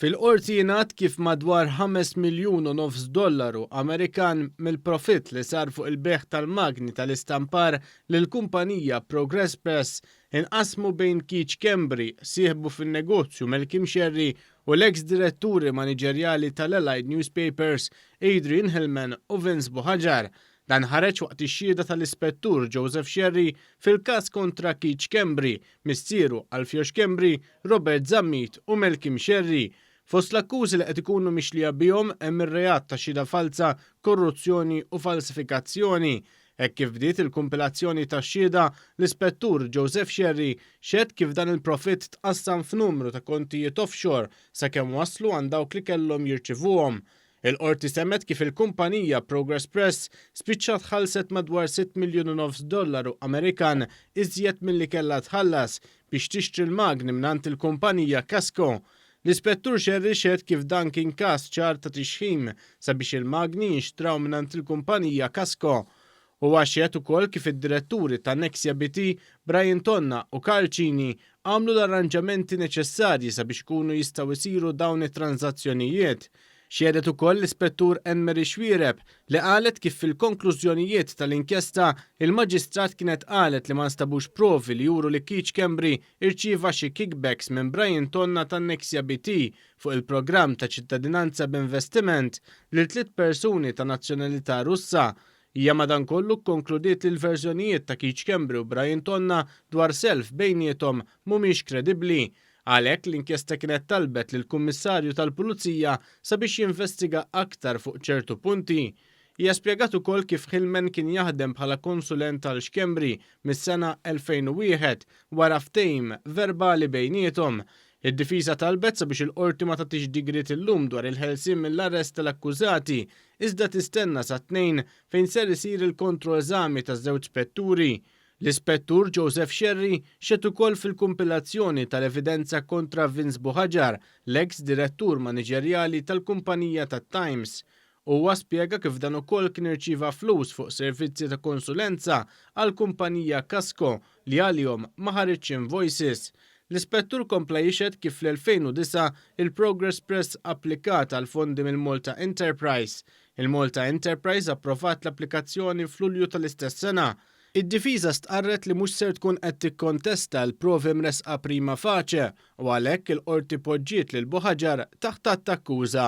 Fil-Qorti jingħad kif madwar 5 miljun u nofs dollaru Amerikan mill-profitt li sar fuq il-bejgħ tal-magni tal-istampar lill-kumpanija Progress Press inqasmu bejn Keith Schembri, sieħbu fin-negozju Malcolm Scerri u l-eks diretturi maniġerjali tal-Allied Newspapers Adrian Hillman u Vince Buhagiar. Dan ħareġ waqt ix-xhieda tal-Ispettur Joseph Scerri fil-każ kontra Keith Schembri, missieru Alfio Schembri, Robert Zammit u Malcolm Scerri. Fost l-akkużi li qed ikunu mixlija bihom hemm ir-reat ta' xhieda falza, korruzzjoni u falsifikazzjoni. Hekk kif bdiet il-kumpilazzjoni tax-xhieda, l-Ispettur Joseph Scerri xehed kif dan il-profitt tqassam f'numru ta' kontijiet offshore sakemm waslu għand dawk li kellhom jirċivuhom. Il-Qorti semgħet kif il-kumpanija Progress Press spiċċat ħallset madwar 6 miljun u nofs dollaru Amerikan iżjed milli kellha tħallas biex tixtri l-magni mingħand il-kumpanija Casco. L-Ispettur Scerri xehed kif dan kien każ ċar ta' tixħim sabiex il-magni jinxtraw mingħand il-kumpanija Casco. Huwa xehed ukoll kif id-diretturi ta' Nexia BT, Brian Tonna u Karl Cini għamlu l-arranġamenti neċessarji sabiex ikunu jistgħu jsiru dawn it-tranżazzjonijiet. Xehdet ukoll l-Ispettur Anne Marie Xuereb li qalet kif fil-konklużjonijiet tal-inkjesta il-Maġistrat kienet qalet li ma nstabux provi li juru li Keith Schembri irċieva xi kickbacks minn Brian Tonna ta' Nexia BT fuq il-programm ta' ċittadinanza b'investiment lil tliet persuni ta' nazzjonalità Russa. Hija madankollu kkonkludiet li l-verżjonijiet ta' Keith Schembri u Brian Tonna dwar self bejniethom mhumiex kredibbli. Għalhekk l-inkjesta kienet talbet lill-Kummissarju tal-Pulizija sabiex jinvestiga aktar fuq ċertu punti. Hija spjegat ukoll kif Hillman kien jaħdem bħala konsulent tal Schembri mis-sena 2001 wara ftehim verbali bejniethom. Id-difiża talbet sabiex il-qorti ma tagħtix digriet illum dwar il-ħelsien mill-arrest tal-akkużati, iżda tistenna sat-Tnejn fejn ser isir il-kontroeżami taż-żewġ spetturi. L-Ispettur Joseph Scerri xehed ukoll fil-kumpilazzjoni tal-evidenza kontra Vince Buhagiar, l-eks direttur maniġerjali tal-kumpanija tat-Times. Huwa spjega kif dan ukoll kien irċieva flus fuq servizzi ta' konsulenza għal kumpanija Casco li għalihom ma ħariġx invoices. L-ispettur kompla jixhed kif fl-2009 il-Progress Press applikat għal fondi mill-Malta Enterprise. Il-Malta Enterprise approvat l-applikazzjoni f'Lulju tal-istess sena. Id-difiża stqarret li mhux ser tkun qed tikkontesta l-provi mresqa prima facie u għalhekk il-qorti poġġiet lil Buhagiar taħt att akkuża.